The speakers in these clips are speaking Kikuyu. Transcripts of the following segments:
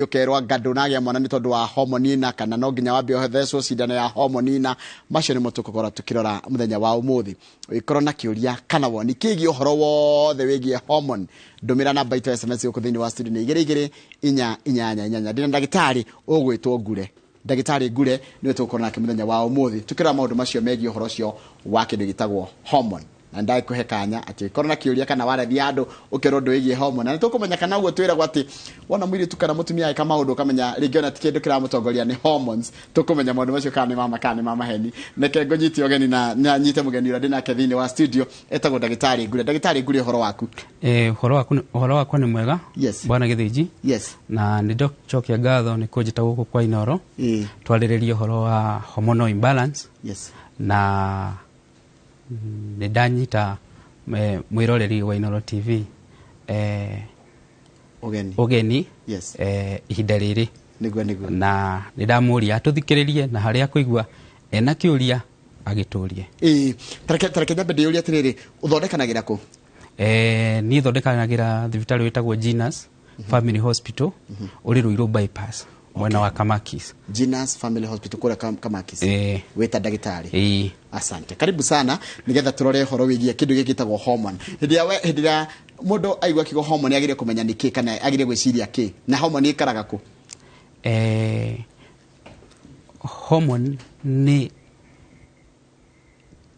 Ũkerwo anga ndũnagĩa mwana nĩ tondũ wa homoni na kana no nginya wambe ũthecwo cindano ya homoni, na macio nĩmo tũkũkorwo tũkĩrora mũthenya wa ũmũthĩ. Ũgĩkorwo na kĩũria kana woni kĩgiĩ ũhoro wothe wĩgiĩ hormone, ndũmĩra namba itũ ya SMS gũkũ thĩinĩ wa studio nĩ 22488. Ndĩna ndagĩtarĩ ũgwĩtwo Ngure. Ndagĩtarĩ Ngure nĩwe tũgũkorwo nake mũthenya wa ũmũthĩ tũkĩrora maũndũ macio megiĩ ũhoro ũcio wa kĩndũ gĩtagwo hormone. Na ndagĩkũhe kanya atĩ ũkorwo na kĩũria kana warathia handũ ũkerwo ũndũ wĩgiĩ hormone, na nĩtũkũmenya kana ũguo twĩragwo atĩ wona mũirĩtu kana mũtumia agĩka maũndũ ũkamenya rĩngĩ ona ti kĩndũ kĩramũtongoria nĩ hormones. Tũkũmenya maũndũ macio kana nĩ mama kana nĩ mamaheni. Reke ngũnyite ũgeni na nyite mũgeni ũrĩa ndĩ nake thĩinĩ wa studio, etagwo ndagĩtarĩ Ngure. Ndagĩtarĩ Ngure, ũhoro waku? Ũhoro wakwa nĩ mwega. Bwana Gĩthĩnji. Na nĩ ndocokia ngatho nĩ kũnjĩta gũkũ kwa Inoro twarĩrĩrie ũhoro wa hormonal imbalance. Na nĩ ndanyita mwĩroreri wa Inoro TV ũgeni. Ũgeni. Ihinda rĩrĩ. Nĩguo. Na nĩ ndamũria atũthikĩrĩrie na harĩa kũigua ena kĩũria agĩtũrie. Ĩĩ, tareke nyambe ndĩyũrie atĩrĩrĩ, ũthondekanagĩra kũ? Niĩ thondekanagĩra thibitarĩ wĩtagwo Genus Family Hospital ũrĩ Ruiru Bypass, mwena wa Kamakis. Genus Family Hospital kũrĩa Kamakis? Ĩĩ. Wĩta ndagĩtarĩ? Ĩĩ. Asante, karibu sana nigetha turore ũhoro wĩgiĩ kĩndũ gĩkĩ gĩtagwo hormone. Hĩndĩ ĩrĩa mũndũ aigua kiugo hormone, agĩrĩire kũmenya nĩ kĩ kana agĩrĩire gwĩciria kĩ, na hormone ĩikaraga kũ? Hormone nĩ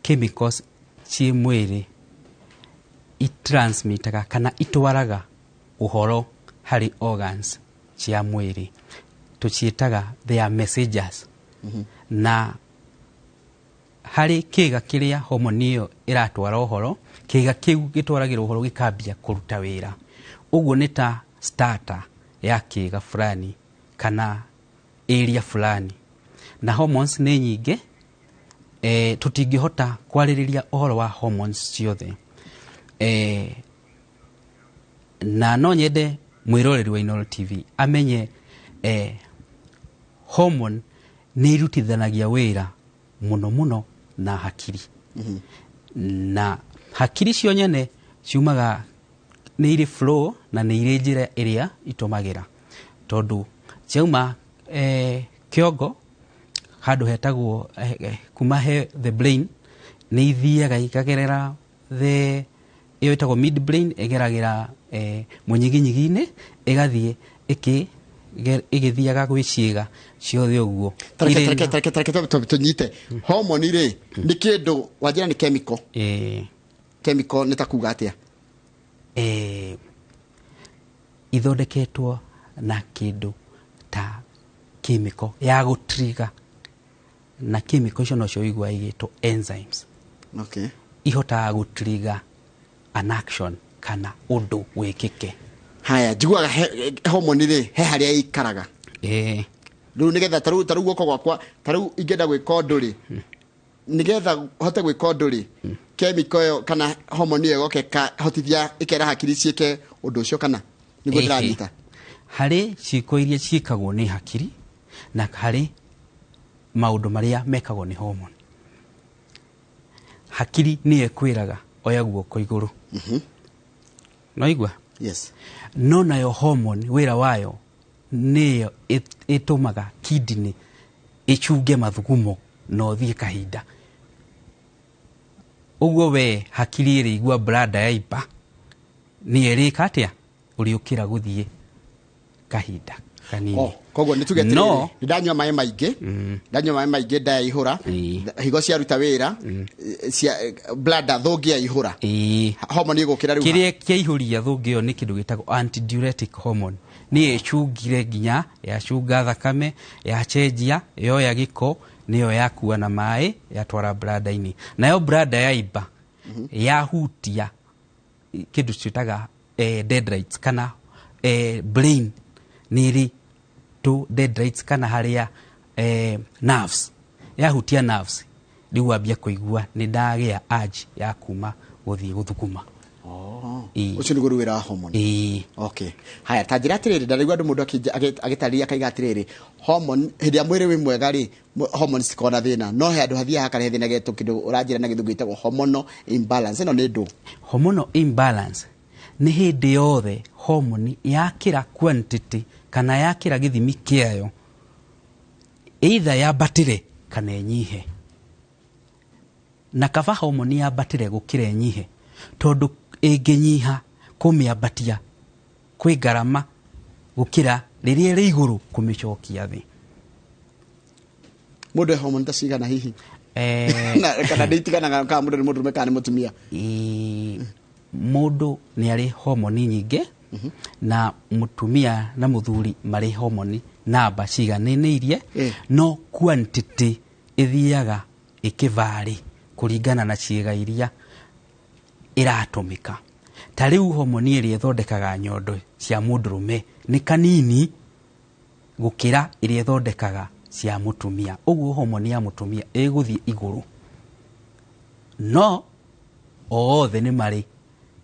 chemicals ciĩ mwĩrĩ itransmitaga kana itwaraga ũhoro harĩ organs cia mwĩrĩ, tũciĩtaga they are messengers. Na harĩ kĩga kĩrĩa hormone ĩyo ĩratwara ũhoro, kĩga kĩu gĩtwaragĩrwo ũhoro gĩkambia kũruta wĩra. Ũguo nĩ ta starter ya kĩga fulani kana area fulani. Na hormones nĩ nyingĩ, tũtingĩhota kwarĩrĩria ũhoro wa hormones ciothe. Na no nyende mwĩroreri wa Inooro TV amenye hormone nĩ irutithanagia wĩra mũno mũno na hakiri. Na hakiri cio nyene ciumaga nĩ irĩ flow na nĩ irĩ njĩra ĩrĩa itũmagĩra, tondũ ciauma kĩongo handũ hetagwo kuma he the brain, nĩ ithiaga ikagerera the ĩyo ĩtagwo mid brain, ĩgeragĩra mũnyiginyigi-inĩ, ĩgathiĩ ĩgĩthiaga gwĩ ciĩga ciothe ũguo. Tareke tareke tũnyite hormone rĩ, nĩ kĩndũ wanjĩra nĩ chemical? Ĩĩ. Chemical nĩ ta kuga atĩa? Ithondeketwo na kĩndũ ta chemical ya gũtrigger, na chemical icio nocio ũiguaga igĩtwo enzymes. Ihotaga gũtrigger an action kana ũndũ wĩkĩke. Haya, njiguaga hormone rĩ, he harĩa ĩikaraga. Rĩu nĩgetha tarĩu guoko gwakwa, tarĩu ingĩenda gwĩka ũndũ rĩ, nĩgetha hote gwĩka ũndũ rĩ, chemical ĩyo kana hormone ĩyo ĩgoka ĩkahotithia, ĩkera hakiri ciĩke ũndũ ũcio, kana nĩguo ndĩranyita? Harĩ ciĩko iria ciĩkagwo nĩ hakiri na harĩ maũndũ marĩa mekagwo nĩ hormone. Hakiri nĩyo ĩkwĩraga oya guoko igũrũ. Noigua? Yes. No nayo hormone wĩra wayo nĩyo ĩtũmaga kidney ĩcunge mathugumo na ũthiĩ kahinda. Ũguo we hakiri ĩrĩigua bladder yaimba, nĩyo ĩrĩka atĩa? Ũrĩũkĩra gũthiĩ kahinda kanini. Oh, koguo nĩ tuge atĩrĩrĩ, nĩ ndanyua maĩ maingĩ, ndanyua maĩ maingĩ ndayaihũra, higo ciaruta wĩra cia bladder, thũngĩ yaihũra, hormone ĩgũkĩra rĩu. Kĩrĩa kĩaihũria thũngĩ ĩyo nĩ kĩndũ gĩtagwo antidiuretic hormone. Nĩyo ĩcungire nginya yacunga thakame, yacenjia, yoya gĩko, nĩyo yakua na maĩ yatwara bladder-inĩ. Nayo bladder yaimba, yahutia kĩndũ twĩtaga dendrites kana brain nĩ ĩrĩ tũ dendrites kana harĩa nerves, yahutia nerves rĩu wambia kũigua nĩ ndagĩa urge ya kuma gũthiĩ gũthuguma. Ũcio nĩguo rĩu wĩra wa hormone? Ĩĩ. Okay, haya, ta njĩra atĩrĩrĩ, ndarĩigua andũ mũndũ agĩtarĩria akaiga atĩrĩrĩ, hormone hĩndĩ ĩrĩa mwĩrĩ wĩ mwega rĩ, hormone citikoragwo na thĩna, no he handũ hathiaga hakarehe thĩna getwo kĩndũ ũranjĩra na Gĩthũngũ gĩtagwo hormonal imbalance. Ĩno nĩ ndũ? Hormonal imbalance nĩ hĩndĩ yothe hormone yakĩra quantity. Kana yakĩra gĩthimi kĩayo, either yambatĩre kana ĩnyihe. Na kaba homoni yambatĩre gũkĩra ĩnyihe, tondũ ĩngĩnyiha kũmĩambatia kwĩ ngarama gũkĩra rĩrĩa ĩrĩ igũrũ kũmĩcokia thĩ. Mũndũ e homoni ta cigana hihi? Kana nĩ itiganaga kana mũndũ nĩ mũndũrũme kana nĩ mũtumia? Mũndũ nĩ arĩ homoni nyingĩ, na mũtumia na mũthuri marĩ homoni namba ciganĩrĩirie, no quantity ĩthiaga ĩkĩvarĩ kũringana na ciĩga iria ĩratũmĩka. Ta rĩu homoni ĩrĩa ĩthondekaga nyondo cia mũndũrũme nĩ kanini gũkĩra ĩrĩa ĩthondekaga cia mũtumia. Ũguo homoni ya mũtumia ĩgũthiĩ igũrũ, no othe nĩ marĩ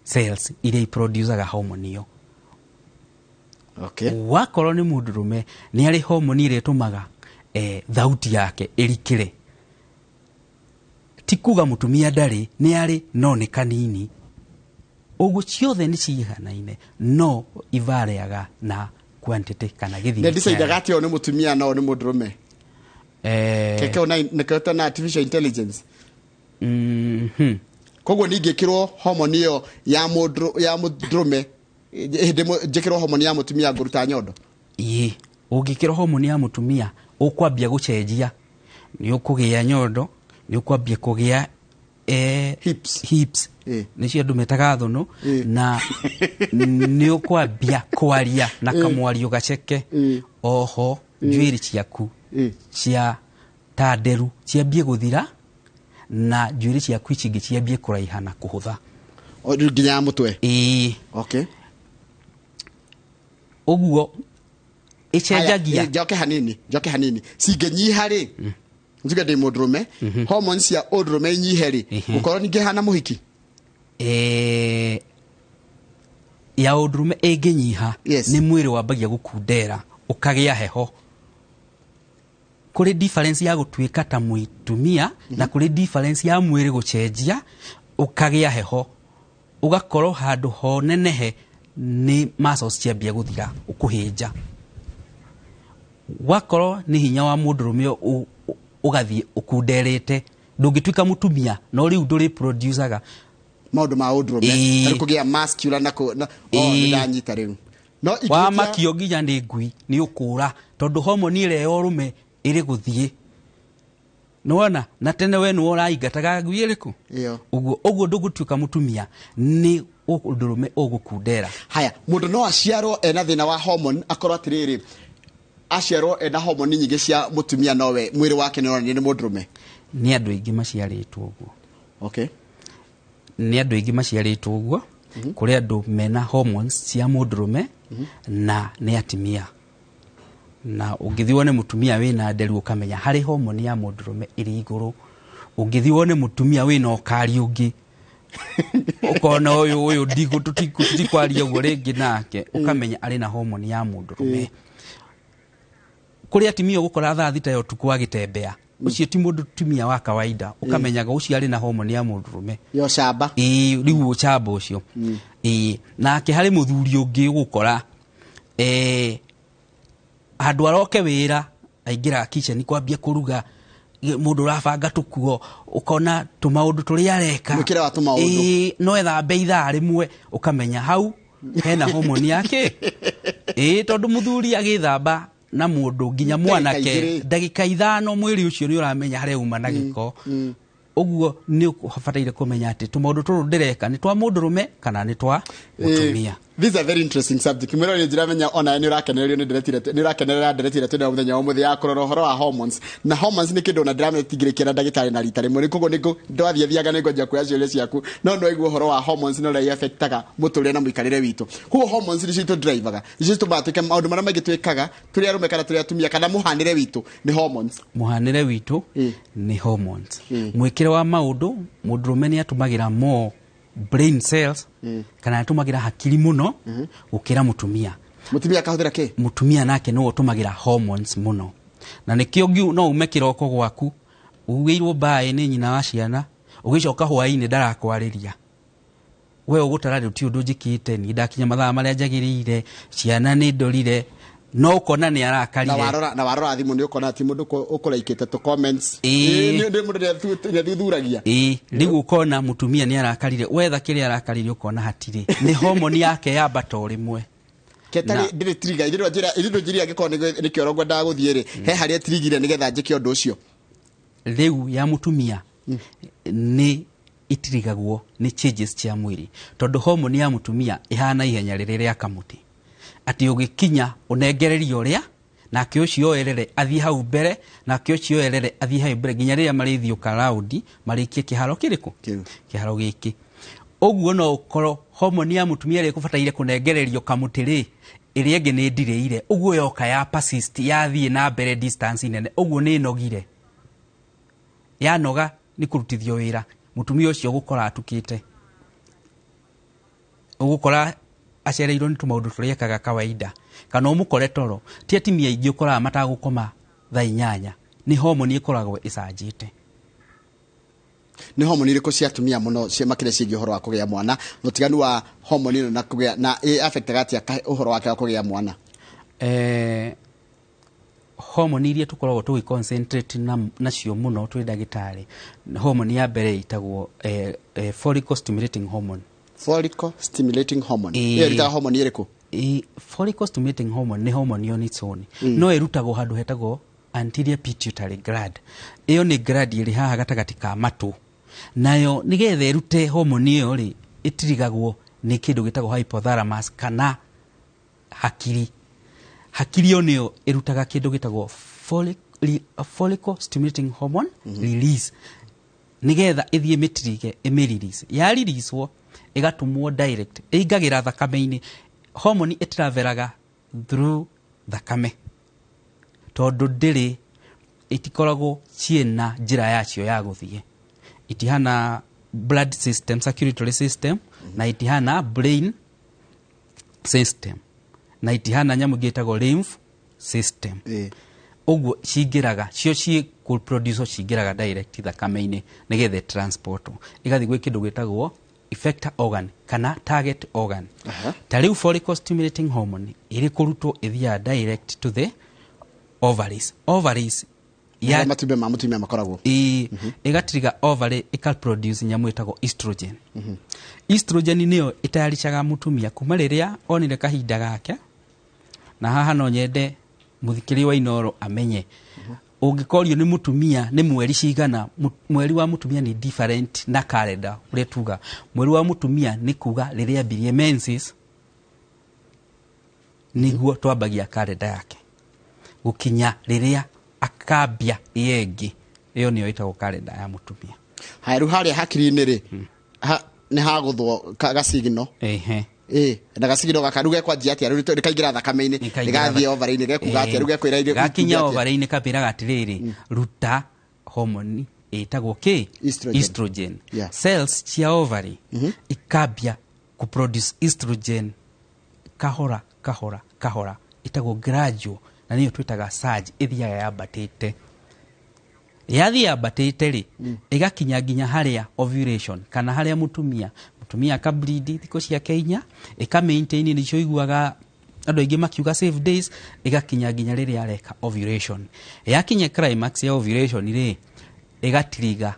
cells iria iproducaga homoni ĩyo. Wakorwo nĩ mũndũrũme, nĩ arĩ homoni ĩrĩa ĩtũmaga thauti yake ĩrikĩre. Ti kuga mũtumia ndarĩ, nĩ arĩ, no nĩ kanini. Ũguo ciothe nĩ ciganaine, no ivarĩaga na quantity kana gĩthimi. Nĩ ndicaidaga atĩ ũyũ nĩ mũtumia na ũyũ nĩ mũndũrũme? Keke ona nĩkĩo na artificial intelligence. Koguo ningĩkĩrwo homoni ĩyo ya mũndũ ya mũndũrũme, hĩndĩ njĩkĩrwo homoni ya mũtumia ngũruta nyondo? Ĩĩ, ũngĩkĩrwo homoni ya mũtumia ũkwambia gũcenjia, nĩ ũkũgĩa nyondo, nĩ ũkwambia kũgĩa Hips. Hips. Nĩcio andũ metaga thũnũ. Na nĩ ũkwambia kwaria na kamwario gaceke. Oho njuĩrĩ ciaku cia ta nderu ciambie gũthira, na njuĩrĩ ciaku ici ingĩ ciambie kũraiha na kũhũtha. O, rĩu nginya ya mũtwe? Ĩĩ. Ũguo ĩcenjagia. Haya, njoke hanini, njoke hanini. Cingĩnyiha rĩ, njuge ndĩ mũndũrũme, hormones cia ũndũrũme inyihe rĩ, gũkorwo ningĩ hana mũhiki? Ya ũndũrũme ĩngĩnyiha, nĩ mwĩrĩ wambagia gũkundera, ũkagĩa heho. Kũrĩ difference ya gũtuĩka ta mũtumia, na kũrĩ difference ya mwĩrĩ gũcenjia, ũkagĩa heho, ũgakorwo handũ honenehe nĩ muscles ciambia gũthira, ũkũhĩnja. Wakorwo nĩ hinya wa mũndũrũme ũgathiĩ ũkunderete, ndũngĩtuĩka mũtumia, no rĩu ndũrĩ producaga maũndũ ma ũndũrũme. Tarĩu kũgĩa muscular na na, oh, nĩ ndanyita rĩu. No ingĩtia Wamakio nginya nĩ ngui nĩ ũkũra, tondũ homoni ĩrĩa ya ũrũme ĩrĩ gũthiĩ. Nĩwona? Na tene we nĩwe ũraingataga ngui ĩrĩkũ? Ĩyo. Ũguo ndũgũtuĩka mũtumia, nĩ ũndũrũme ũgũkundera. Haya, mũndũ no aciarwo ena thĩna wa hormone, akorwo atĩrĩrĩ, aciarwo ena hormone nyingĩ cia mũtumia, nowe mwĩrĩ wake nĩ ũronania nĩ mũndũrũme? Nĩ andũ aingĩ maciarĩtwo ũguo. Nĩ andũ aingĩ maciarĩtwo ũguo. Kũrĩ andũ mena hormones cia mũndũrũme na nĩ atimia. Na ũngĩthiĩ wone mũtumia wĩna nderu ũkamenya harĩ hormone ya mũndũrũme ĩrĩ igũrũ. Ũngĩthiĩ wone mũtumia wĩna ũkari ũngĩ, ũkona ũyũ ndigũ, tũtikwaria ũguo rĩngĩ nake, ũkamenya arĩ na hormone ya mũndũrũme. Kũrĩ atimia ũgũkora thaa thita ya ũtukũ agĩtembea, ũcio ti mũndũ tumia wa kawaida, ũkamenyaga ũcio arĩ na hormone ya mũndũrũme. Ya ũcamba. Ĩĩ, rĩu ũcamba ũcio. Ĩĩ, nake harĩ mũthuri ũngĩ ũgũkora, handũ aroke wĩra, aingĩraga kitchen kwambia kũruga, mũndũ ũrabanga tũkuo, ũkona tũmaũndũ tũrĩa areka. Mwĩkĩre wa tũmaũndũ. Ĩĩ, no ethambe ithaa rĩmwe, ũkamenya hau hena hormone yake. Ĩĩ, tondũ mũthuri agĩthamba na mũndũ nginya Ndagĩka mwanake, igĩrĩ. ndagĩka ithano mwĩrĩ ũcio nĩ ũramenya harĩa uma na gĩko. Ũguo nĩ ũbataire kũmenya atĩ tũmaũndũ tũtũ ndĩreka nĩ twa mũndũrũme kana nĩ twa mũtumia. This is a very interesting subject. Mwĩrore nĩ ndiramenya ona nĩ ũrakenererio nĩ ndereti ĩrĩa, nĩ ũrakenerera ndereti ĩrĩa twĩnayo mũthenya wa ũmũthĩ ya kũrora ũhoro wa hormones. Na hormones nĩ kĩndũ ona ndiramenya tingĩrĩkia na ndagĩtarĩ na rita rĩmwe. Koguo nĩ ndathiĩ thiaga nĩ ngwanjia kuoya ciũria ciaku. No nĩ waigua ũhoro wa hormones na ũrĩa affectaga mũtũrĩre na mũikarĩre witũ. Koguo hormones nĩcio itũdrivaga, nĩcio itũmaga twĩke maũndũ marĩa maingĩ twĩkaga tũrĩ arũme kana tũrĩ atumia, kana mũhanĩre witũ nĩ hormones. Mũhanĩre witũ nĩ hormones. Mwĩkĩre wa maũndũ, mũndũrũme nĩ atũmagĩra more brain cells, kana atũmagĩra hakiri mũno gũkĩra mũtumia. Mũtumia akahũthĩra kĩ? Mũtumia nake nĩwe ũtũmagĩra hormones mũno. Na nĩkĩo no ume kĩroko gwaku, ugĩirwo mbaĩ nĩ nyina wa ciana, ũgĩcoka hwaĩ-inĩ ndarakwarĩria. We ũgũtara rĩu ti ũndũ njĩkĩte, niĩ ndakinya mathaa marĩa njagĩrĩire, ciana nĩ ndorire. No ũkona nĩ Na arakarire. Warora, na warora thimũ nĩ ũkona ti mũndũ ũkũraikĩte tũ comments. Ĩĩ. Ĩĩ, nĩ mũndũ nĩathuthuragia. Ĩĩ, rĩu ũkona mũtumia nĩ arakarire, wetha kĩrĩa arakarire ũkona hatirĩ, nĩ homoni yake yambata o rĩmwe. Ketarĩ ndĩrĩ trigger ithe njĩra ithe njĩra angĩkorwo nĩ kĩoro ngwendaga gũthiĩ rĩ, he harĩa trigire nĩgetha njĩke ũndũ ũcio. Rĩu ya mũtumia nĩ itirigagwo nĩ changes cia mwĩrĩ, tondũ homoni ya mũtumia ĩhana ihenya rĩrĩ rĩa kamũtĩ, atĩ ũgĩkinya ũnengererie ũrĩa nake ũcio oerere athiĩ hau mbere, nake ũcio oerere athiĩ hau mbere, nginya rĩrĩa marĩthiũka raundi marĩkie kĩharo kĩrĩkũ? Kĩu. Kĩharo gĩkĩ. Ũguo no ũkorwo homoni ya mũtumia ĩrĩa ĩkũbataire kũnengererio kamũtĩ rĩ, ĩrĩa ĩngĩ nĩ ndirĩire, ũguo yoka ya persist, yathiĩ na mbere distance nene, ũguo nĩ ĩnogire. Yanoga nĩ kũrutithio wĩra, mũtumia ũcio ũgũkora atukĩte, ũgũkora acereirwo nĩ tũmaũndũ tũrĩa ekaga kawaida, kana ũmũkore toro. Ti atumia aingĩ ũkoraga matagũkoma thaa 8, nĩ homoni ĩkoragwo ĩcanjĩte. Nĩ homoni irĩkũ cia atumia mũno cia makĩria ciĩgiĩ ũhoro wa kũgĩa mwana, na ũtiganu wa homoni ĩno na kũgĩa na ĩ affectaga atĩa ũhoro wake wa kũgĩa mwana? Homoni iria tũkoragwo tũgĩ concentrate nacio mũno twĩ ndagĩtarĩ, homoni ya mbere ĩtagwo follicle stimulating hormone. Follicle stimulating hormone. Ĩĩ. Ĩyo ĩrutaga homoni ĩrĩkũ? Follicle stimulating hormone nĩ hormone on its own, no ĩrutagwo handũ hetagwo anterior pituitary gland. Ĩyo nĩ gland ĩrĩ haha gatagatĩ ka matũ. Nayo nĩgetha ĩrute homoni ĩyo rĩ, ĩtirigagwo nĩ kĩndũ gĩtagwo hypothalamus kana hakiri. Hakiri ĩyo nĩyo ĩrutaga kĩndũ gĩtagwo follicle stimulating hormone release, nĩgetha ĩthiĩ mĩtirige ĩmĩrelease. Ya releasewo ĩgatũmwo direct, ĩingagĩra thakame-inĩ. Homoni ĩtravelaga through thakame, tondũ ndĩrĩ, itikoragwo ciĩna njĩra yacio ya gũthiĩ, itihana blood system, circulatory system, na itihana brain system, na itihana nyamũ ĩngĩ ĩtagwo lymph system. Ũguo cingĩraga cio ciĩ kũproduce, cingĩraga direct thakame-inĩ nĩgetha transport ĩgathiĩ gwĩ kĩndũ gĩtagwo effector organ kana target organ. Ta rĩu follicle stimulating hormone ĩrĩ kũrutwo ĩthiaga direct to the ovaries. Ovaries ya matumbĩ ma mũtumia makoragwo. Ĩ, ĩgatiriga ovary ĩkaproduce nyamũ ĩtagwo estrogen. Estrogen nĩyo ĩtayarishaga mũtumia kuma rĩrĩa onire kahinda gake. Na haha no nyende mũthikĩrĩria wa Inoro amenye, ũngĩkorio nĩ mũtumia nĩ mweri cigana, mweri wa mũtumia nĩ different na calendar ũrĩa tuga. Mweri wa mũtumia nĩ kuga rĩrĩa ambirie menses, nĩguo twambagia calendar yake, gũkinya rĩrĩa akambia ĩyo ĩngĩ, ĩyo nĩyo ĩtagwo calendar ya mũtumia. Haya, rĩu harĩa hakiri-inĩ rĩ, nĩ hagũthwo gasigino. Ĩ, na gasigino gaka rĩu gekwanjia atĩa? Rĩu rĩkaingĩra thakame-inĩ? Rĩkaingĩra. Rĩgathiĩ ovary-inĩ, gekuga atĩa? Rĩu gekwĩra Gakinya itumbĩ atĩa? ovary-inĩ kapĩraga atĩrĩrĩ, ruta homoni ĩtagwo kĩ? Estrogen. Estrogen. Cells cia ovary ikambia kũproduce estrogen kahora kahora kahora, ĩtagwo gradual, na nĩyo twĩtaga surge. Ĩthiaga yambatĩte. Yathiĩ yambatĩte rĩ, ĩgakinya nginya harĩa ovulation, kana harĩa mũtumia akableed thikũ ciake 4, ĩka maintain, nĩcio iguaga andũ aingĩ makiuga safe days, ĩgakinya nginya rĩrĩa areka ovulation. Yakinya climax ya ovulation rĩ, ĩgatiriga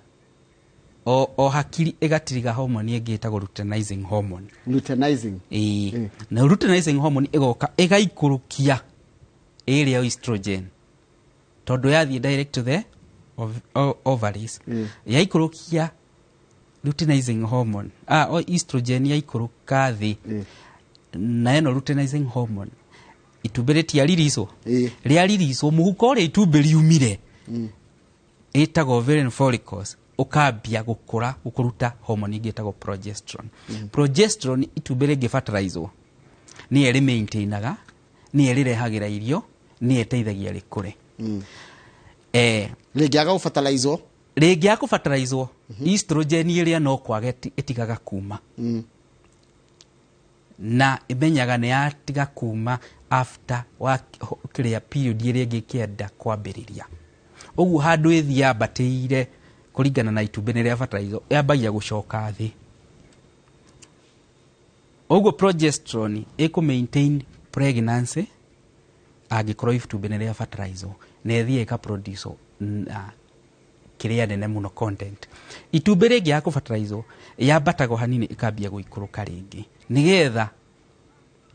o hakiri ĩgatiriga hormone ĩngĩ ĩtagwo luteinizing hormone. Luteinizing. Ĩĩ, na luteinizing hormone ĩgoka ĩgaikũrũkia ĩrĩa estrogen, tondũ yathiĩ direct to the ovaries. Yaikũrũkia luteinizing hormone, o estrogen yaikũrũka thĩ, na ĩno luteinizing hormone itumbĩ rĩtiaririswo. Rĩaririswo, mũhuko ũrĩa itumbĩ riumire ĩtagwo ovarian follicles ũkambia gũkũra, gũkũruta hormone ĩngĩ ĩtagwo progesterone. Progesterone, itumbĩ rĩngĩ fertilizwo, nĩyo ĩrĩ maintainaga, nĩyo ĩrĩrehagĩra irio, nĩyo ĩteithagia rĩkũre. Rĩngĩaga gũbataraizwo? Rĩngĩaga kũbataraizwo, estrogen ĩrĩa no kwaga ĩtigaga kuma, na ĩmenyaga nĩ yatiga kuma after wa kĩrĩa period ĩrĩa ĩngĩ ĩkĩenda kwambĩrĩria. Ũguo handũ ĩthiĩ yambatĩire kũringana na itumbĩ nĩ rĩa fertilizwo, yambagia gũcoka thĩ. Ũguo progesterone ĩkũ maintain pregnancy. Angĩkorwo itumbĩ nĩ rĩa fertilizer na ĩthiĩ ĩkaproduce na kĩrĩa nene mũno content, itumbĩ rĩngĩ ya kũfertilize yambatagwo hanini, ĩkambia gũikũrũka rĩngĩ nĩgetha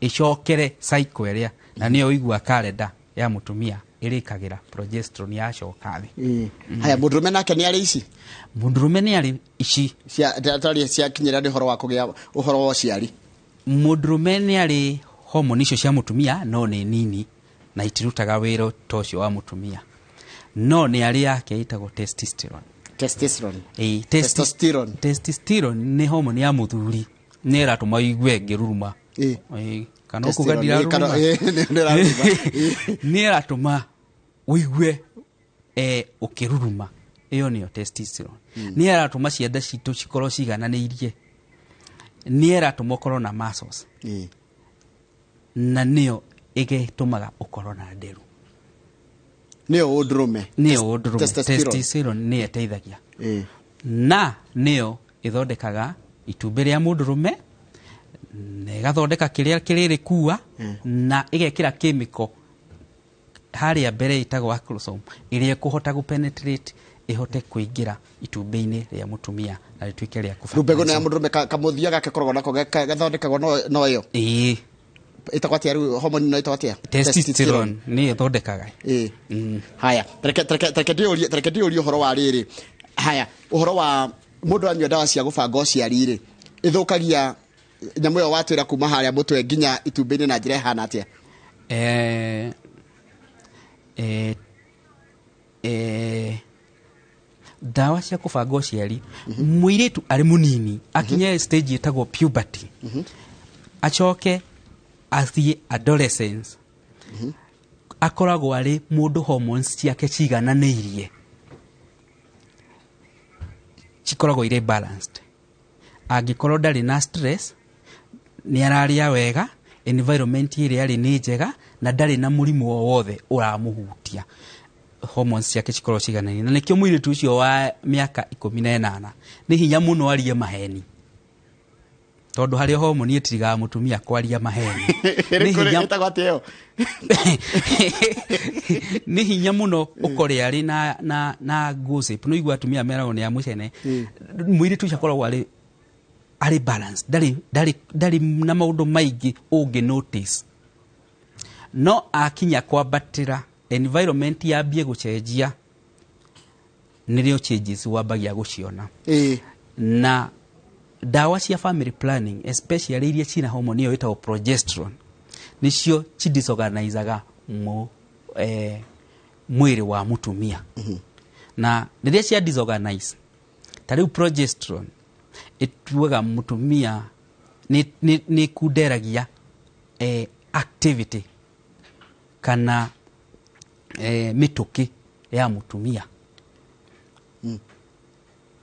ĩcokere cycle ĩrĩa, na nĩyo ũigua kalenda ya mũtumia ĩrĩkagĩra progesterone yacoka thĩ. Haya, mũndũrũme nake nĩ arĩ ici? Mũndũrũme nĩ arĩ ici. Cia tarĩ ciakinyĩra nĩ ũhoro wa kũgĩa, ũhoro wa ũciari. Mũndũrũme nĩ arĩ homoni icio cia mũtumia, no nĩ nini na itirutaga wĩra ta ũcio wa mũtumia, no nĩ arĩ yake ĩtagwo testosterone. Testosterone. Ĩĩ, Testosterone. Testosterone nĩ homoni ya mũthuri, nĩ ĩratũma ũigue ngĩruruma. Ĩĩ, kana ũkuga Testosterone, ndiraruruma? Ĩĩ, nĩ ĩraruruma. Nĩ ĩratũma ũigue ũkĩruruma, ĩyo nĩyo testosterone. Nĩ ĩratũma cianda citũ cikorwo cigananĩirie, nĩ ĩratũma ũkorwo na muscles, na nĩyo ĩgĩtũmaga ũkorwo na nderu. Nĩyo ũndũrũme. Nĩyo ũndũrũme. Testosterone. Testosterone nĩyo ĩteithagia na nĩyo ĩthondekaga itumbĩ rĩa mũndũrũme na ĩgathondeka kĩrĩa kĩrĩrĩkua na ĩgekĩra chemical harĩa mbere ĩtagwo acrosome, ĩrĩa ĩkũhota gũpenetrate, ĩhote kũingĩra itumbĩ-inĩ rĩa mũtumia na rĩtuĩke rĩa Rĩu mbegũ ĩno ya kũfertilize. mũndũrũme kamũthia gake koragwo nako gathondekagwo no ĩyo? Ĩĩ. Ĩtagwo atĩa rĩu homoni ĩno, ĩtagwo atĩa? Testosterone nĩyo ĩthondekaga. Ĩĩ. Haya, reke ndĩũrie ũhoro wa rĩrĩ. Haya, ũhoro wa mũndũ anyua ndawa cia gũbanga ũciari rĩ, ĩthũkagia nyamũ ĩyo watwĩra kuma harĩa mũtwe nginya itumbĩ-inĩ na njĩra ĩhana atĩa? Ndawa cia kũbanga ũciari, mũirĩtu arĩ mũnini akinye stage ĩtagwo puberty, acoke athiĩ adolescence, akoragwo arĩ mũndũ hormones ciake cigananĩirie, cikoragwo irĩ balanced. Angĩkorwo ndarĩ na stress, nĩ ararĩa wega, environment ĩrĩa arĩ nĩ njega na ndarĩ na mũrimũ o wothe ũramũhutia, hormones ciake cikoragwo cigananĩirie, na nĩkĩo mũirĩtu ũcio wa mĩaka 18 nĩ hinya mũno arie maheni, tondũ harĩa homoni ĩtirigaga mũtumia kwaria maheni. Nĩ hinya. Ĩtagwo atĩa ĩyo? Nĩ hinya mũno ũkore arĩ na gossip. No igua atumia meragwo nĩ a mũcene. Mũirĩtu ũcio akoragwo arĩ balance, ndarĩ na maũndũ maingĩ ũngĩ notice. No akinya kwambatĩra, environment yambie gũcenjia, nĩrĩo changes wambagia gũciona. Na ndawa cia family planning, especially iria cina hormone ĩyo ĩtagwo progesterone, nĩcio cidisorganizaga mwĩrĩ wa mũtumia. Na rĩrĩa cia disorganize, ta rĩu progesterone ĩtuaga mũtumia nĩ ĩkunderagia activity kana mĩtũkĩ ya mũtumia.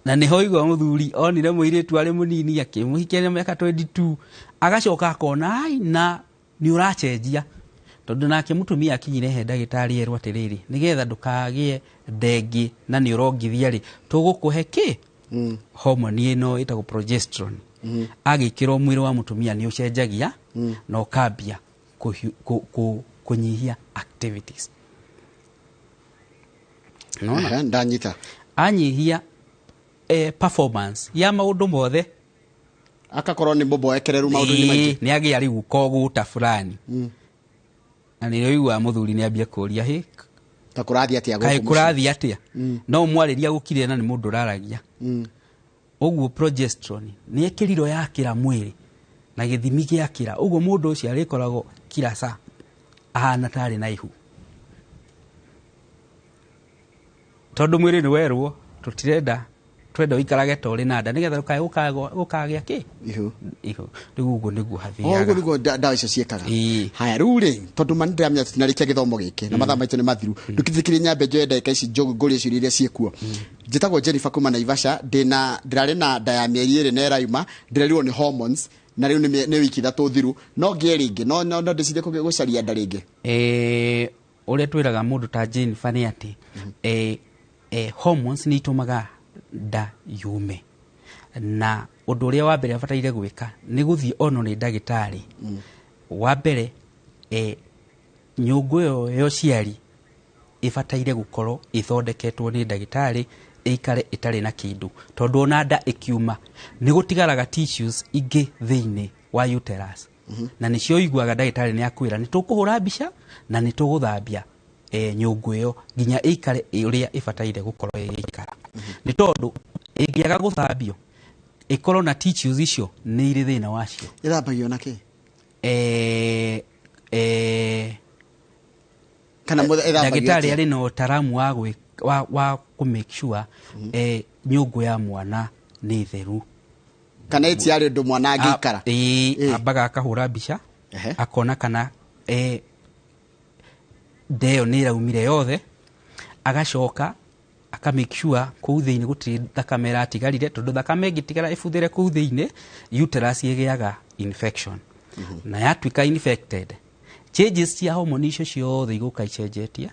Na nĩho igua mũthuri onire mũirĩtu arĩ mũnini, akĩmũhikia na mĩaka 22, agacoka akona ai na nĩ ũracenjia, tondũ nake mũtumia akinyire he ndagĩtarĩ erwo atĩrĩrĩ, nĩgetha ndũkagĩe ndengĩ na nĩ ũrongithia rĩ, tũgũkũhe kĩ homoni ĩno ĩtagwo progesterone. Agĩkĩrwo, mwĩrĩ wa mũtumia nĩ ũcenjagia na ũkambia kũnyihia activities. Nona? Ehe, ndanyita. Anyihia performance ya maũndũ mothe. Akakorwo nĩ mũboekereru maũndũ-inĩ maingĩ. Ĩĩ, nĩ agĩa rĩu kogũta fulani, na nĩrĩo iguaga mũthuri nĩ ambia kũria hĩ, ta kũrathiĩ atĩa kaĩ gũkũ mũciĩ? Kũrathiĩ atĩa? No mwarĩria gũkirĩra na nĩ mũndũ ũraragia. Ũguo progesterone nĩ ĩkĩrirwo yakĩra mwĩrĩ na gĩthimi gĩakĩra ũguo, mũndũ ũcio arĩkoragwo kila saa ahana tarĩ na ihu, tondũ mwĩrĩ nĩ werwo tũtirenda, twenda ũikarage ta ũrĩ na nda nĩgetha ndũkae gũkagĩa kĩ? Ihu. Ihu. Rĩu ũguo nĩguo O ũguo hathiaga. Nĩguo ndawa icio ciĩkaga. Ĩĩ. Haya, rĩu rĩ, tondũ ma nĩndĩramenya tũtinarĩkia gĩthomo gĩkĩ na mathaa maitũ nĩ mathiru, ndũkithikĩrie, nyambe njoe ndagĩka ici ngũrie ciũria iria ciĩkuo. Njĩtagwo Jennifer kuma Naivasha, ndĩna ndĩrarĩ na nda ya mĩeri 2 na ĩrauma, ndĩrerirwo nĩ hormones, na rĩu nĩ wiki 3 thiru, no ngĩe rĩngĩ, no ndĩcirie gũcaria nda rĩngĩ? Ũrĩa twĩraga mũndũ ta Jennifer nĩ atĩ hormones nĩ itũmaga nda yume, na ũndũ ũrĩa wa mbere abataire gwĩka nĩ gũthiĩ ono nĩ ndagĩtarĩ. Wa mbere, Nyũngũ ĩyo ya ũciari ĩbataire gũkorwo ĩthondeketwo nĩ ndagĩtarĩ, ĩikare ĩtarĩ na kĩndũ, tondũ ona nda ĩkiuma nĩ gũtigaraga tissues ingĩ thĩinĩ wa uterus, na nĩcio ũiguaga ndagĩtarĩ nĩ akwĩra nĩ tũkũhũra mbica na nĩ tũgũthambia nyũngũ ĩyo nginya ĩikare ũrĩa ĩbataire gũkorwo ĩgĩikara, nĩ tondũ ĩngĩaga gũthambio ĩkorwo na tissues icio nĩ irĩ thĩna wacio. Ĩthambagio na kĩ? Kana ĩthambagio Ndagĩtarĩ atĩa? arĩ na ũtaramu wa kũ make sure nyũngũ ya mwana nĩ theru. Kana ĩtiarĩ ũndũ mwana angĩikara? Ĩĩ, ambaga akahũra mbica, akona kana nda ĩyo nĩ ĩraumire yothe, agacoka aka make sure kũu thĩinĩ gũtirĩ thakame ĩratigarire, tondũ thakame ĩngĩtigara ĩbuthĩre kũu thĩinĩ, uterus ĩgĩaga infection, na yatuĩka infected, changes cia hormone icio ciothe igũka icenjetie,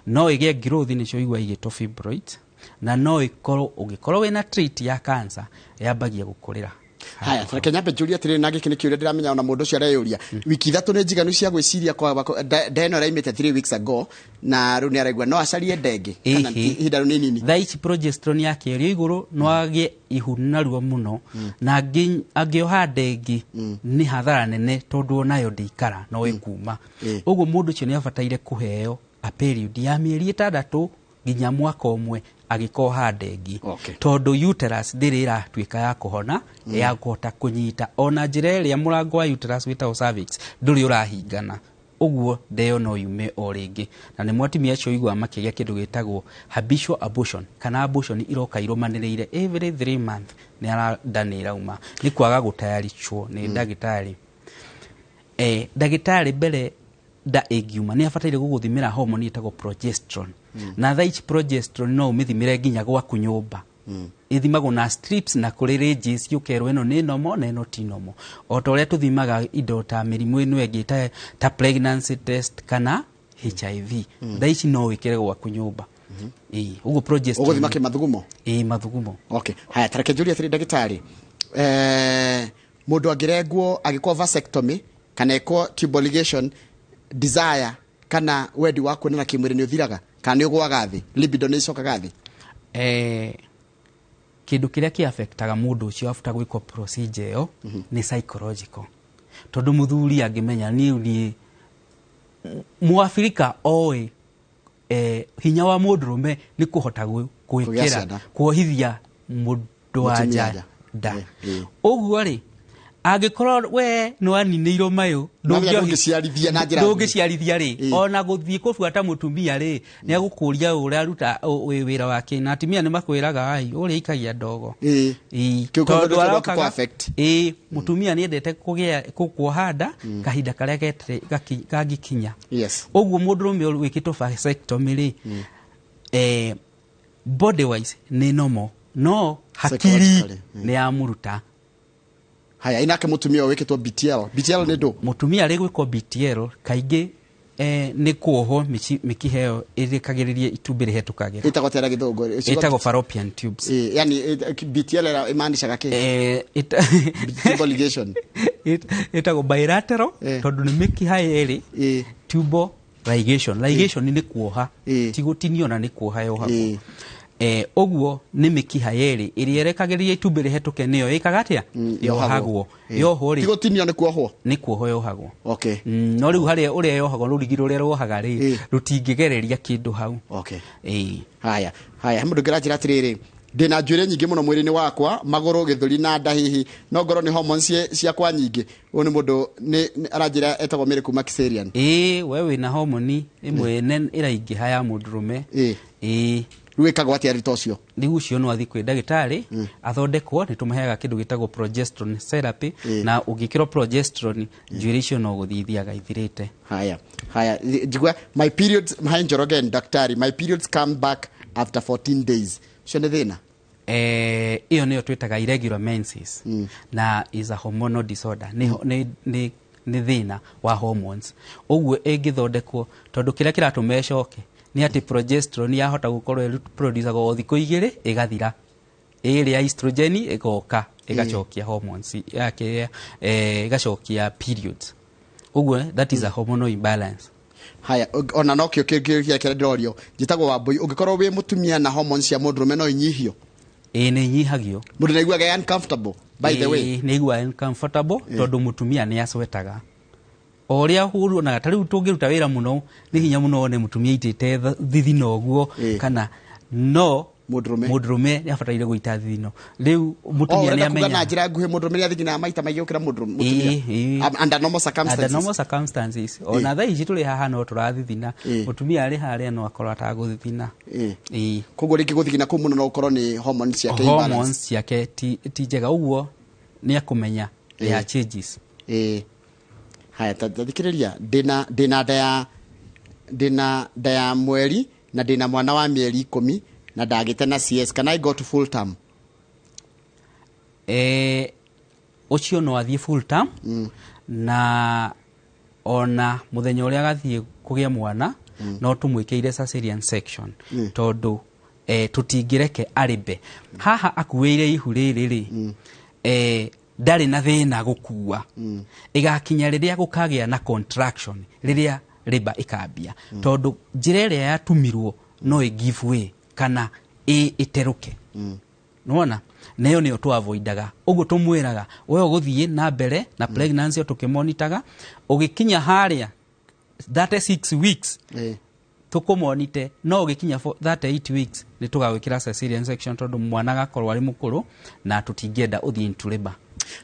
no ĩgĩe growth, nĩcio igua igĩtwo fibroids, na no ĩkorwo ũngĩkorwo wĩna trait ya cancer yambagia gũkũrĩra. Haya, reke nyambe njũrie atĩrĩrĩ, na gĩkĩ nĩ kĩũria ndĩramenya ona mũndũ ũcio areyũria. Wiki 3 nĩ njiganu cia gwĩciria kwa nda ĩno ĩraimĩte 3 weeks ago, na rĩu nĩ araigua no acarie nda ĩngĩ kana ihinda rĩu nĩ inini? Thaa ici progesterone yake ĩrĩ igũrũ, no agĩe ihu narua mũno, na angĩoha nda ĩngĩ nĩ hathara nene, tondũ onayo ndĩikara no ĩkuma. Ũguo mũndũ ũcio nĩ abataire kũheo a period ya mĩeri 6 nginya mwaka ũmwe agĩkoha nda ĩngĩ, tondũ uterus ndĩrĩ ĩratuĩka ya kũhona, ya kũhota kũnyita ona njĩra ĩrĩa mũrango wa uterus wĩtagwo cervix ndũrĩ ũrahingana, ũguo nda ĩyo no yume o rĩngĩ. Na nĩmo atumia acio ũiguaga makĩgĩa kĩndũ gĩtagwo habitual abortion, kana abortion iroka irũmanĩrĩire every 3 months, nĩ nda nĩ ĩrauma, nĩ kwaga gũtayaricwo nĩ ndagĩtarĩ. Ndagĩtarĩ mbere nda ĩngiuma nĩ abataire gũgũthimĩra hormone ĩtagwo progesterone, na thaa ici progesterone no ũmĩthimĩre nginya gwaku nyũmba, ĩthimagwo na strips na kũrĩ ranges, ũkerwo ĩno nĩ normal na ĩno ti normal, o ta ũrĩa tũthimaga indo ta mĩrimũ ĩno ĩngĩ ta pregnancy test kana HIV. Thaa ici no wĩkĩre gwaku nyũmba. Ĩĩ, ũguo progesterone. Ũgũthima kĩ, mathugumo? Ĩĩ, mathugumo. Okay, haya, tareke njũrie atĩrĩ ndagĩtarĩ, mũndũ angĩrengwo, agĩkwo vasectomy kana ekwo tubal ligation, desire kana wendi wa kuonana kĩmwĩrĩ nĩ ũthiraga kana nĩ ũgwaga thĩ, libido nĩ icokaga thĩ? Kĩndũ kĩrĩa kĩ-affectaga mũndũ ũcio after gwĩkwo procedure ĩyo nĩ psychological, tondũ mũthuri angĩmenya niĩ mũabirika oĩ hinya wa mũndũrũme nĩ kũhota Kũgĩa gwĩkĩra ciana. kuohithia mũndũ wa Mũtumia nja nja. nda. Ũguo rĩ, angĩkorwo we nĩ waninĩirwo mayũ, Ndũngĩciarithia na njĩra ndũngĩciarithia rĩ, ona gũthiĩ kũbuata mũtumia rĩ, nĩ agũkũria ũraruta wĩra wake, na atumia nĩ makwĩraga ai ũrĩa ikagia ndogo. Ĩĩ, Kĩu tondũ kĩu kĩu arokaga affect. Ĩĩ, mũtumia nĩ endete kũgĩa kuoha nda kahinda karĩa kangĩkinya. Ũguo mũndũrũme ũyũ wĩkĩtwo vasectomy rĩ, body wise nĩ normal, no hakiri Psychologically, nĩ yamũruta. Haya, inake mũtumia ũyũ wĩkĩtwo BTL, BTL nĩ ndũ? Mũtumia arĩ gwĩkwo BTL kaingĩ nĩ kuohwo mĩkiha ĩyo ĩrĩkagĩrĩria itumbĩ rĩhetũkagĩra. Ĩtagwo atĩa na gĩthũngũ? Ĩtagwo fallopian tubes. Yani BTL ĩmaanishaga kĩ? Tubal ligation. Ĩtagwo bilateral, tondũ nĩ mĩkiha yerĩ, tubal ligation. Ligation nĩ kuoha, ti gũtinio, na nĩ kuoha yohagwo. Ũguo nĩ mĩkiha yerĩ ĩrĩa ĩrekagĩrĩria itumbĩ rĩhetũke, nĩyo ĩkaga atĩa? Yohagwo. Yohwo rĩ, Ti gũtinio, nĩ kuohwo? Nĩ kuohwo yohagwo. Okay. No rĩu harĩa ũrĩa yohagwo, rũrigi rũrĩa rwohaga rĩ, rũtingĩgereria kĩndũ hau. Okay. Haya, haya, he mũndũ ũngĩranjĩra atĩrĩrĩ, ndĩna njuĩrĩ nyingĩ mũno mwĩrĩ-inĩ wakwa, magũrũ, gĩthũri na nda, hihi no ngorwo nĩ hormones ciakwa nyingĩ? Ũyũ nĩ mũndũ nĩ aranjĩra etagwo Mary kuma Kiserian. Ĩĩ, we wĩna homoni ĩmwe ĩraingĩha ya mũndũrũme. Ĩĩ. Rĩu ĩkagwo atĩa rita ũcio? Rĩu ũcio no athiĩ kwĩ ndagĩtarĩ athondekwo, nĩ tũmaheaga kĩndũ gĩtagwo progesterone therapy, na ũngĩkĩrwo progesterone njuĩrĩ icio no gũthiĩ ithiaga ithirĩte. Haya, haya, njigua my periods. Hi Njoroge and daktari, my periods come back after 14 days, ũcio nĩ thĩna? Ĩyo nĩyo twĩtaga irregular menses, na is a hormonal disorder, nĩ thĩna wa hormones. Ũguo ĩngĩthondekwo, tondũ kĩrĩa kĩratũma ĩcoke nĩ atĩ progesterone yahota gũkorwo ĩproducagwo o thikũ 2 ĩgathira, ĩrĩa estrogen ĩgoka ĩgacokia hormones yake, ĩgacokia periods. Ũguo that is a hormonal imbalance. Haya, ona no kĩo kĩũria kĩrĩa ndĩrorio. Njĩtagwo Wambũi, ũngĩkorwo wĩ mũtumia na hormones cia mũndũrũme no inyihio? Ĩĩ, nĩ inyihagio. Mũndũ nĩaiguaga e uncomfortable, by the way. Ĩĩ, nĩ aiguaga uncomfortable tondũ mũtumia nĩ acwetaga o ũrĩa ũruonaga. Ta rĩu tũngĩruta wĩra mũno, nĩ hinya mũno wone mũtumia aitĩte thithino ũguo. Kana no Mũndũrũme. Mũndũrũme nĩ abataire gũita thithino. Rĩu Oh, mũtumia nĩ ũrenda kuga na amenya njĩra nguhĩ mũndũrũme nĩ athiginaga maita maingĩ gũkĩra mũtumia? Ĩĩ. Under normal circumstances. Under normal circumstances. Ona thaa ici tũrĩ haha no tũrathithina. Mũtumia arĩ harĩa no akorwo atagũthithina. Ĩĩ. Koguo rĩngĩ gũthigina kũu mũno no gũkorwo nĩ hormones ciake imbalance. Hormones ciake ti njega, ũguo nĩ akũmenya there are changes. Ĩĩ. Haya, ta thikĩrĩria, ndĩna nda ya mweri na ndĩna mwana wa mĩeri 10 na ndagĩte na CS. Can I go to full term? Ũcio no athiĩ full term, na ona mũthenya ũrĩa agathiĩ kũgĩa mwana no tũmwĩkĩire cesarean section, tondũ tũtingĩreke arĩbe haha akuĩire ihu rĩrĩ rĩ, ndarĩ na thĩna gũkua. Ĩgakinya rĩrĩa gũkagĩa na contraction, rĩrĩa rĩba ĩkambia, tondũ njĩra ĩrĩa yatumirwo no ĩ give way kana ĩterũke. Nĩwona, nayo nĩyo tũavoidaga. Ũguo tũmwĩraga we ũgũthiĩ na mbere na pregnancy o tũkĩmonitaga, ũgĩkinya harĩa 36 weeks tũkũmonite, no ũgĩkinya 38 weeks nĩ tũgagwĩkĩra cesarean section, tondũ mwana agakorwo arĩ mũkũrũ na tũtingĩenda ũthiĩ into labor.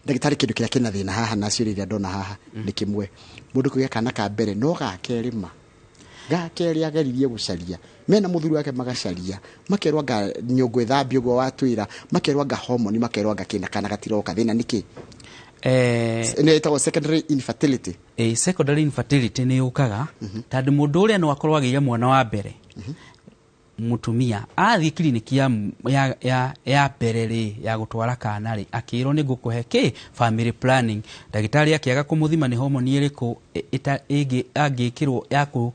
Ndagĩtarĩ, kĩndũ kĩrĩa kĩna thĩna haha na ciũria iria ndona haha nĩ kĩmwe. Mũndũ kũgĩa kana ka mbere, no gakerĩ, ma gakerĩ ageririe gũcaria mena mũthuri wake, magacaria, makerwo anga nyũngũ ĩthambio, ũguo watwĩra, makerwo anga homoni, makerwo anga kĩna, kana gatiroka. Thĩna nĩ kĩ? Nĩ ĩtagwo secondary infertility. Secondary infertility nĩ yũkaga tondũ mũndũ ũrĩa no akorwo agĩire mwana wa mbere, mũtumia athiĩ kiriniki ya mbere rĩ ya gũtwara kana rĩ, akĩrwo nĩ ngũkũhe kĩ family planning. Ndagĩtarĩ akĩaga kũmũthima nĩ homoni ĩrĩkũ angĩkĩrwo ya kũ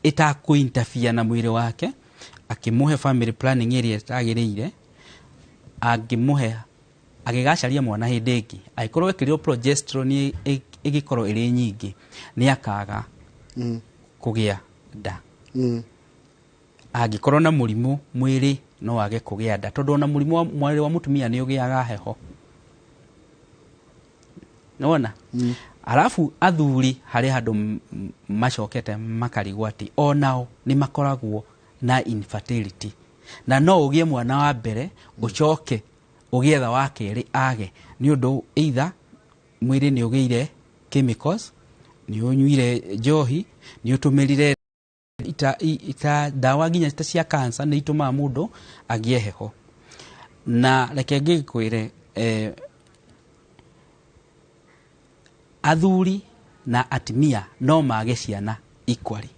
ĩtakũ na mwĩrĩ wake, akĩmũhe family planning ĩrĩa ĩtagĩrĩire. Angĩmũhe, agĩgacaria mwana hĩndĩ ĩngĩ, angĩkorwo ekĩrirwo progesterone ĩgĩkorwo ĩrĩ nyingĩ, nĩ akaga kũgĩa nda. Angĩkorwo na mũrimũ mwĩrĩ, no age kũgĩa nda, tondũ ona mũrimũ wa mwĩrĩ wa mũtumia nĩ ũgĩaga heho. Nĩwona, arabu athuri harĩ handũ macokete makarigwo atĩ onao nĩ makoragwo na infertility, na no ũgĩe mwana wa mbere, ũcoke ũgĩetha wa kerĩ age, nĩ ũndũ either mwĩrĩ nĩ ũgĩire chemicals, nĩ ũnyuire njohi, nĩ ũtũmĩrire ita ndawa nginya ta cia cancer, nĩ itũmaga mũndũ agĩe heho. Na reke ngĩkwĩre, athuri na atimia no mage ciana equally,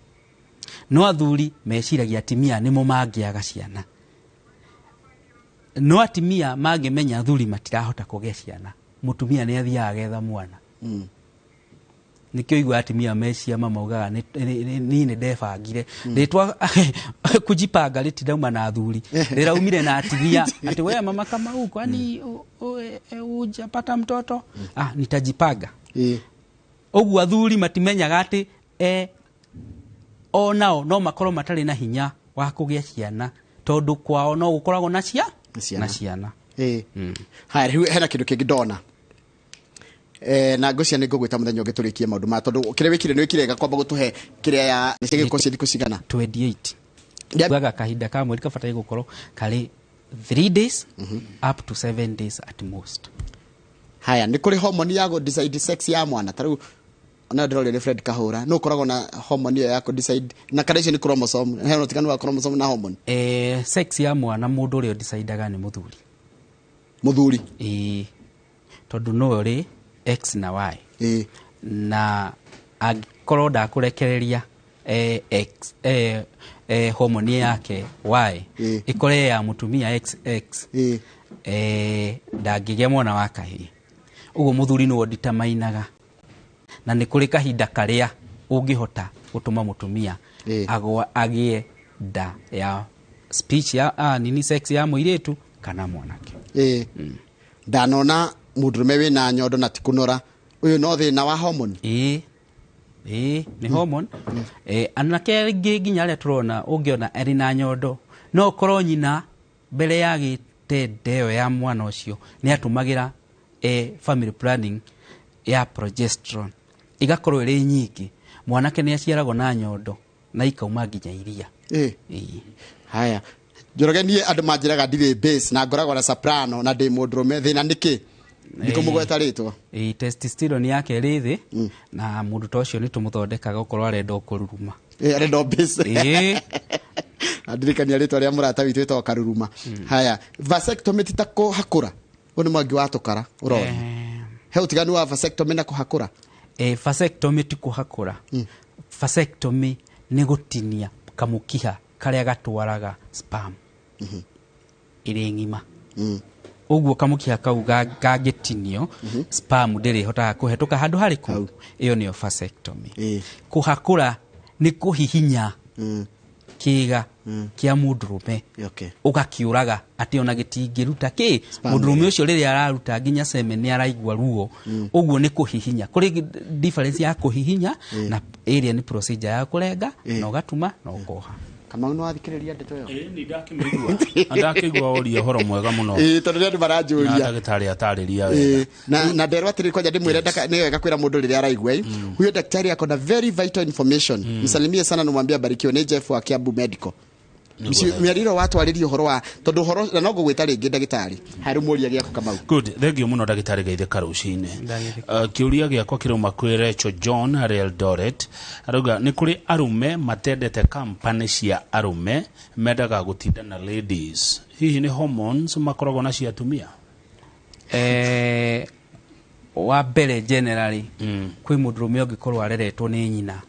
no athuri meciragia atimia nĩmo mangĩaga ciana, no atimia mangĩmenya athuri matirahota kũgĩa ciana, mũtumia nĩ athiaga agetha mwana. Nĩkĩo igua atimia meciama maugaga niĩ nĩ ndebangire. Rĩtwa kujipanga rĩtirauma na athuri, rĩraumire na atimia, atĩ we mama Kamau, kwani hujapata mtoto? Ah, nitajipanga. Ũguo athuri matimenyaga atĩ onao no makorwo matarĩ na hinya wa kũgĩa ciana, tondũ kwao no gũkoragwo na cia Na ciana. Na ciana. Ĩĩ. Haya, rĩu hena kĩndũ kĩngĩ ndona, na ngwĩciria nĩ ngũgwĩta mũthenya ũngĩ tũrĩkie maũndũ maya, tondũ kĩrĩa wĩkire nĩ wĩkire wega kwamba gũtũhe kĩrĩa ya gĩgĩkorwo ciĩ thikũ cigana. 28. Ugaga kahinda ka mweri kabataire gũkorwo karĩ 3 days up to 7 days at most. Haya, nĩ kũrĩ homoni ya gũ decide sex ya mwana? Ta rĩu ona ndĩroria nĩ Fred Kahũra, nũ ũkoragwo na homoni ĩyo ya kũ decide, na kana icio nĩ chromosome? Hena ũtiganu wa chromosome na homoni? Sex ya mwana, mũndũ ũrĩa ũdecidaga nĩ mũthuri. Mũthuri? Ĩĩ, tondũ nĩwe ũrĩ X na Y. Na angĩkorwo ndakũrekereria X, homoni yake Y ĩkore ya mũtumia XX, ndangĩgĩa mwana wa kahĩĩ. Ũguo mũthuri nĩwe ũditamainaga, na nĩ kũrĩ kahinda karĩa ũngĩhota gũtũma mũtumia agwa agĩe nda ya speech ya nini, sex ya mũirĩtu kana mwanake. Ĩĩ, ndanona mũndũrũme wĩna nyondo na ti kũnora, ũyũ no thĩna wa homoni? Ĩĩ, Ĩĩ, nĩ hormone. Anake aingĩ nginya arĩa tũrona, ũngĩona arĩ na nyondo, no ũkorwo nyina mbere ya gĩtende ĩyo ya mwana ũcio nĩ atũmagĩra family planning ya progesterone, igakorwo ĩrĩ nyingĩ. Mwanake nĩ aciaragwo na nyondo na ikauma nginya iria. Ĩĩ. Haya, Njoroge, niĩ andũ manjĩraga ndirĩ bass na ngoragwo na soprano na ndĩ mũndũrũme, thĩna nĩ kĩ? Ndikũmũgweta rĩtwa. Ĩĩ, testosterone yake ĩrĩ thĩ, na mũndũ ta ũcio nĩ tũmũthondekaga okorwo arenda o kũruruma. Arenda o bass. Ĩĩ. Ndirikania rĩtwa rĩa mũrata witũ wĩtagwo Karuruma. Haya, vasectomy ti ta kũhakũra? Ũyũ nĩ mwangi wa tũkara ũroria. He ũtiganu wa vasectomy na kũhakũra? Vasectomy ti kũhakũra. Vasectomy nĩ gũtinia kamũkiha karĩa gatwaraga sperm ĩrĩ ng'ima. Ũguo kamũkiha kau kangĩtinio, sperm ndĩrĩhotaga kũhetũka handũ harĩkũ. Ĩyo nĩyo vasectomy. Kũhakũra nĩ kũhihinya kĩga kĩa mũndũrũme, ũgakiũraga atĩ ona gĩtingĩruta kĩ. Mũndũrũme ũcio rĩrĩa araruta nginya semen nĩ araigua ruo. Ũguo nĩ kũhihinya. Kũrĩ difference ya kũhihinya na ĩrĩa nĩ procedure ya kũrenga na ũgatuma na ũkoha. Kamau, nĩ wathikĩrĩria ndeto ĩyo? Ĩĩ, nĩ ndakĩmĩigua. Ndakĩigua ũria ũhoro mwega mũno. Ĩĩ, tondũ nĩ andũ na maranjũria. Ndagĩtarĩ atarĩria wega. Na nderwo atĩrĩ, kwanja ndĩmwĩre nĩ wega kwĩra mũndũ rĩrĩa araigua, huyo daktari ako na very vital information, msalimie sana namwambia barikiwe. Nĩ Jeff wa Kiambu Medical. Mĩario watwarĩria ũhoro wa tondũ ũhoro na no ngũgwĩta rĩngĩ ndagĩtarĩ harĩ mũria gĩaku, Kamau. Good, thengio mũno ndagĩtarĩ, geithĩka rũcinĩ. Ndagĩthĩka. Kĩũria gĩakwa kĩrauma kwĩ Rachel John harĩ Eldoret. Arauga nĩ kũrĩ arũme matendete company cia arũme, mendaga gũtinda na ladies. Hihi nĩ hormones makoragwo na cia atumia? Wa mbere, generally kwĩ mũndũrũme ũngĩkorwo areretwo nĩ nyina,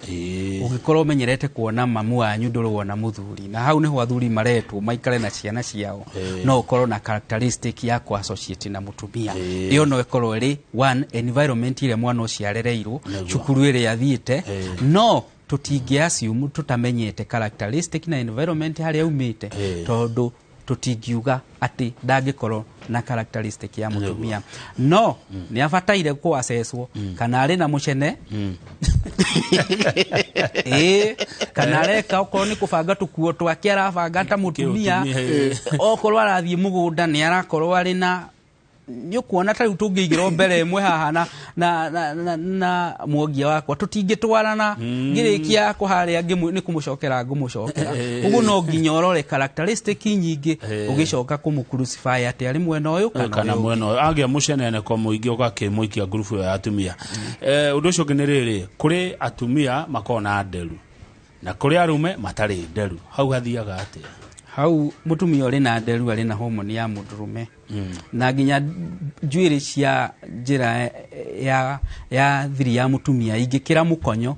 ũngĩkorwo ũmenyerete kuona mamu wanyu, ndũrĩ wona mũthuri, na hau nĩho athuri maretwo maikare na ciana ciao. No ũkorwo na characteristic ya kũ associate na mũtumia. Ĩyo no ĩkorwo ĩrĩ one environment ĩrĩa mwana ũcio arereirwo, cukuru ĩrĩa athiĩte. No tũtingĩ assume tũtamenyete characteristic na environment harĩa aumĩte, tondũ tũtingiuga atĩ ndangĩkorwo na characteristic ya mũtumia. No nĩ abataire kũ assesswo kana arĩ na mũcene, ĩĩ, kana areka okorwo nĩ kũbanga tũkuo twake arabanga ta mũtumia. Kĩũtumia, ĩĩ. Okorwo arathiĩ mũgũnda nĩ arakorwo arĩ na nĩ ũkuona ta rĩu tũngĩigĩrwo mbere ĩmwe haha na mwongia wakwa, tũtingĩtwarana. Ngĩrĩkia kũharĩa nĩ kũmũcokera ngũmũcokera. Ũguo no nginya ũrore characteristic nyingĩ ũgĩcoka kũmũ crucify atĩ arĩ mwena ũyũ kana kana ũyũ ũngĩ. Mwena ũyũ agĩa mũceneneko mũingĩ ũgakĩmũikia ngurubu ĩyo ya atumia. Ũndũ ũcio ũngĩ nĩ rĩrĩ, kũrĩ atumia makoragwo na nderu na kũrĩ arũme matarĩ nderu, hau hathiaga atĩa? Hau mũtumia ũrĩ na nderu arĩ na homoni ya mũndũrũme, na nginya njuĩrĩ cia njĩra ya thiri ya mũtumia ingĩkĩra mũkonyo,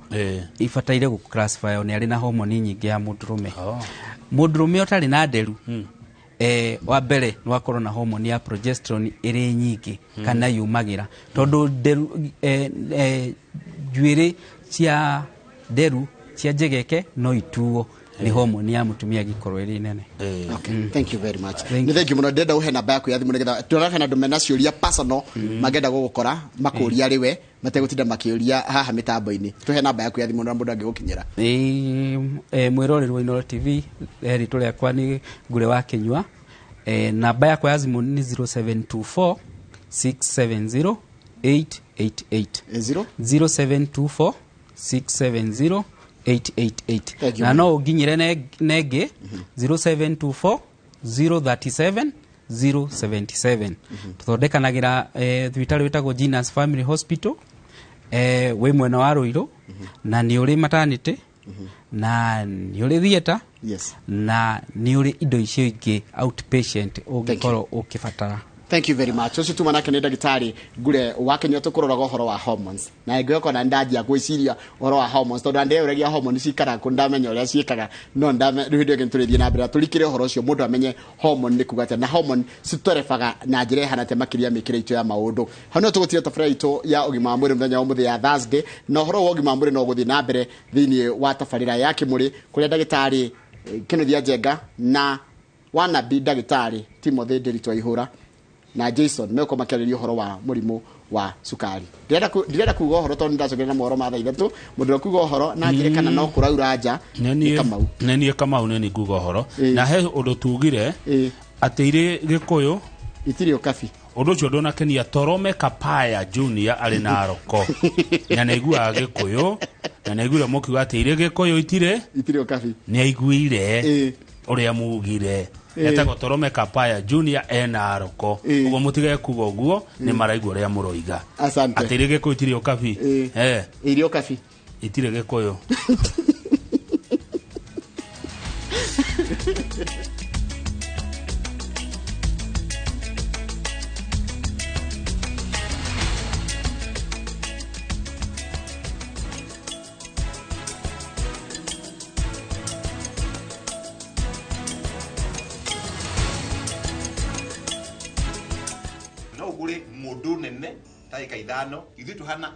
ibataire gũ classify nĩ arĩ na homoni nyingĩ ya mũndũrũme. Mũndũrũme ũtarĩ na nderu, wa mbere nĩ wakorwo na homoni ya progesterone ĩrĩ nyingĩ kana yumagĩra, tondũ nderu, njuĩrĩ cia nderu cia njegeke no ituo nĩ homoni ya mũtumia ĩngĩkorwo ĩrĩ nene. Okay. Thank you very much. Thank Nĩ thank you mũno. Ndĩrenda ũhe namba yaku ya thimũ nĩgetha tũrona kana andũ mena ciũria personal mangĩenda gũgũkora makũria arĩ we, mategũtinda makĩũria haha mĩtambo-inĩ. Tũhe namba yaku ya thimũ na mũndũ angĩgũkinyĩra. Ĩĩ, mwĩroreri wa Inooro TV, rĩtwa rĩakwa nĩ Ngure wa Kĩnyua. Namba yakwa ya thimũ nĩ 0724 670 888. Zero 0724 670 888. Thank you. Na no ũnginyĩre nengĩ 0724 037 077. Tũthondekanagĩra thibitarĩ wĩtagwo Genius Family Hospital, wĩ mwena wa Rũirũ, na nĩ ũrĩ maternity na nĩ ũrĩ theatre na nĩ ũrĩ indo icio ingĩ outpatient ũngĩkorwo ũkĩbatara. Thank you very much. Ũcio tuma nake nĩ ndagĩtarĩ Ngure wa Kĩnyua, tũkũroraga ũhoro wa hormones. Na ngĩoka na ndanjia gwĩciria ũhoro wa hormones, tondũ ndeyũragia hormones cikaraga kũ, ndamenya ũrĩa ciĩkaga, no ndame rĩu hĩndĩ ĩyo ĩngĩ nĩtũrĩthiĩ na mbere na tũrikĩre ũhoro ũcio, mũndũ amenye hormone nĩ kuga atĩa na hormone citũrebaga na njĩra ĩhana atĩa makĩria mĩkĩre itũ ya maũndũ. Hau no tũgũtiga tabarĩra itũ ya ũgima wa mwĩrĩ mũthenya wa ũmũthĩ ya Thursday, na ũhoro wa ũgima wa mwĩrĩ no gũthiĩ na mbere thĩinĩ wa tabarĩra ya Kĩmũrĩ, kũrĩa ndagĩtarĩ Kenneth Njenga na wanabi ndagĩtarĩ Timothy Ndiritu Aihũra. Na Jason meko makĩarĩria ũhoro wa mũrimũ wa cukari. Ndirenda kuga ũhoro tondũ nĩndacokire na mohoro ma thaa 3. Mũndũ ũrĩa kuga ũhoro na njĩre kana no kũraura nja nĩ Kamau. Nĩ niĩ Kamau, nĩ niĩ nguga ũhoro. Ĩĩ. Na he ũndũ tugire Ĩĩ. atĩ irĩ Gĩkũyũ itirĩ ũkabi. Ũndũ ũcio ndũnakenia Torome Kapaya Junior arĩ Naroko, na nĩaiguaga Gĩkũyũ, na nĩaiguire mũkiuga atĩ irĩ Gĩkũyũ itirĩ itirĩ ũkabi. Nĩaiguire Ĩĩ. ũrĩa mugire. Ĩĩ. Etagwo Torome Kapaya Junior, e Naroko. Ĩĩ. Ũguo mũtige kuga ũguo, nĩ maraigua ũrĩa mũroiga. Asante. Atĩ irĩ Gĩkũyũ itirĩ ũkabi. Ĩĩ. Eh, irĩ ũkabi. Itirĩ Gĩkũyũ. No ũgũre mũndũ nene ndagĩka 5 ithuĩ tũhana.